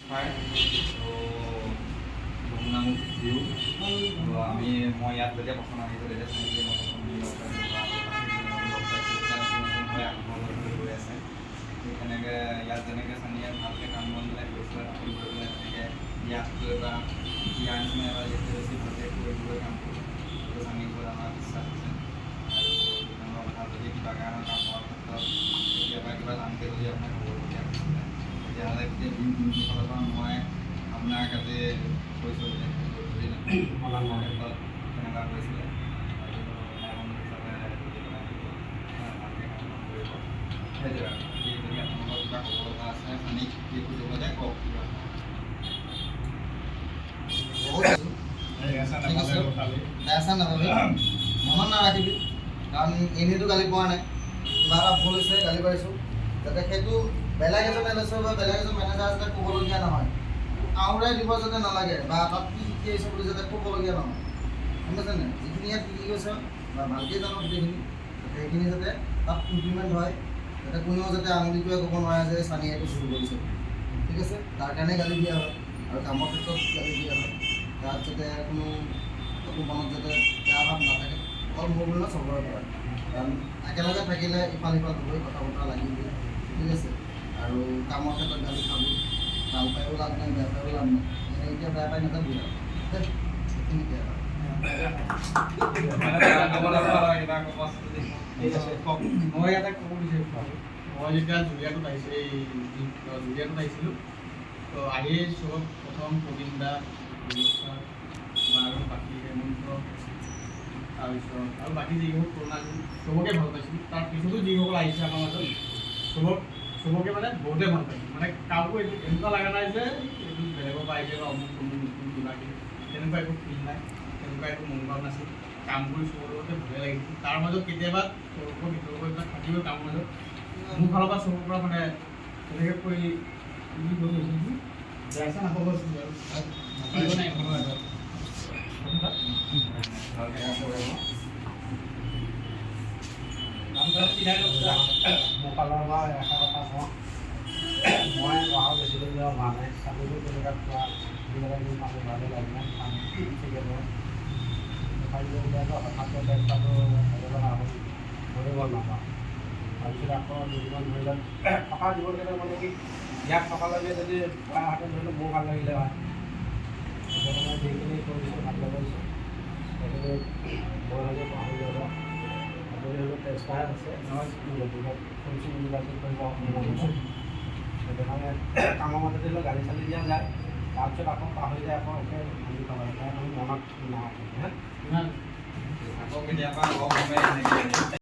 Transfer. ত' Jamunamukh view. ত' মই ইয়াত যেতিয়া প্ৰথম আহিছোঁ, তেতিয়া চানিকে মই প্ৰথম লগ পাইছোঁ বা লগ পাইছোঁ। তেতিয়া নতুন নতুন হৈ আৰম্ভ হৈ হৈ গৈ আছে। ঠিক তেনেকৈ ইয়াত যেনেকৈ চানিয়ে ভালকৈ কাম বনবিলাক কৰিছিলে, তাতো গৈ পেলাই তেনেকৈ ইয়াতকৈ বা ইয়াৰ নিচিনা বা ইয়াতকৈ বেছি ভালকৈ কৰিবলৈ কাম কৰিব, সেইটো চানিৰ ওপৰত আমাৰ বিশ্বাস আছে। আৰু দুই নম্বৰ কথা, যদি কিবা কাৰণত কামৰ ক্ষেত্ৰত কেতিয়াবা কিবা টানকৈ যদি আপোনাক ক'বলগীয়া হৈছিলে, তেতিয়াহ'লে গোটেই টিমটোৰ ফালৰ পৰা মই আপোনাক আজি কৈছোঁ যে যদি কামৰ ক্ষেত্ৰত তেনেকুৱা হৈছিলে আৰু ভাই বন্ধু হিচাপে যদি পেলাই ভালকৈ কাম বন কৰিব, সেইটোৱে। আৰু বাকী যদি আপোনালোকৰ কিবা ক'ব লগা আছে, চানিক কি সুধিব লাগে কওক কিবা। বহুত আছোঁ। ঠিক আছে, বেয়া চেয়া নাপাবি, মনত নাৰাখিবি, কাৰণ এনেইতো গালি পোৱা নাই। কিবা এটা ভুল হৈছে, গালি পাৰিছোঁ, যাতে সেইটো বেলেগ এজন এল এছ বা বেলেগ এজন মেনেজাৰ যাতে ক'বলগীয়া নহয়, আওৰাই দিব যাতে নালাগে বা তাত কি শিকি আহিছ বুলি যাতে ক'বলগীয়া নহয়। গম পাইছে নাই? যিখিনি ইয়াত শিকি গৈছ বা ভালকৈ জানো গোটেইখিনি, যাতে সেইখিনি যাতে তাত ইমপ্লিমেণ্ট হয়, যাতে কোনেও যাতে আঙুলিটোৱে ক'ব নোৱাৰে যে চানিয়ে এইটো ভুল কৰিছে। ঠিক আছে? তাৰ কাৰণে গালি দিয়া হয় আৰু কামৰ ক্ষেত্ৰত গালি দিয়া হয়। তাত যাতে কোনো একো মনত যাতে বেয়া ভাৱ নাথাকে, অকল মোৰ বুলি নহয়, চবৰে পৰা। কাৰণ একেলগে থাকিলে ইফাল সিফাল হ'বই, কথা বতৰা লাগিবই। ঠিক আছে? আৰু কামৰ ক্ষেত্ৰত গালি খাবই। ভাল পায়ো লাভ নাই, বেয়া পায়ো লাভ নাই। এনে এতিয়া বেয়া পাই নাযাবি আৰু দেই। সেইখিনিকে আৰু। কিবা ক'ব আছে যদি। ঠিক আছে, কওক। মই এটা ক'ব বিচাৰিছোঁ। মই যেতিয়া জুৰিয়াটোত আহিছোঁ, এই জুৰিয়াটোত আহিছিলোঁ, তো আহি চবত প্ৰথম প্ৰবীণ দা, বিনোদ ছাৰ বা আৰু বাকী হেমন্ত, তাৰপিছত আৰু বাকী যিসকল পুৰণা আছিল, চবকে ভাল পাইছিলোঁ। তাৰপিছতো যিসকল আহিছে আমাৰ মাজত, চবকে মানে বহুতেই ভাল পাইছোঁ। মানে কাকো এইটো এনেকুৱা লগা নাই যে এইটো বেলেগৰ পৰা আহিছে বা অমুক তমুক নতুন কিবা কিবি, তেনেকুৱা একো ফিল নাই, তেনেকুৱা একো মনোভাৱ নাছিল। কাম কৰি চবৰ লগতে ভালে লাগিছিল। তাৰ মাজত কেতিয়াবা তৰ্ক বিতৰ্ক এইবিলাক থাকিবই কামৰ মাজত। মোৰ ফালৰ পৰা চবৰ পৰা মানে তেনেকৈ কৰি কি কৈ গৈছিল, বেয়া চেয়া নাপাব বাৰু। নাই। ভালকৈ কাম কৰিব। মোৰ ফালৰ পৰা এষাৰ কথা কওঁ। মই অহা বেছি দিন হোৱা নাই। চাকৰিটো তেনেকুৱা পোৱা যিবিলাক মানুহ ভালে লাগিলে কাম ঠিকে কৰে। তথাপিও হঠাৎ ট্ৰেন্সফাৰটো হ'ব লগা হ'ল, ময়ো গম নাপাওঁ। তাৰপিছত আকৌ দুদিনমান ধৰি লওক থকা জীৱনকেইটা মানে কি ইয়াত থকালৈকে যদি পোৱাহেঁতেন ধৰি লওক মোৰো ভাল লাগিলে হয়। সেইকাৰণে যিখিনি কৰিছোঁ, ভালকৈ কৰিছোঁ। সেইখিনি মই হয়তো পাহৰি যাব। আপুনি হ'লেও ট্ৰেন্সফাৰ আছে নহয়, নতুনকৈ ফোন যোগাযোগ কৰিব। সেইটো কাৰণে কামৰ মাজতে ধৰি লওক গালি চালি দিয়া যায়, তাৰপিছত আকৌ পাহৰি যায়, আকৌ একে ভাবি থকা যায়, কাৰণ মনত নাথাকে। ইমান আকৌ কেতিয়াবা লগ হ'মেই এনেকৈ।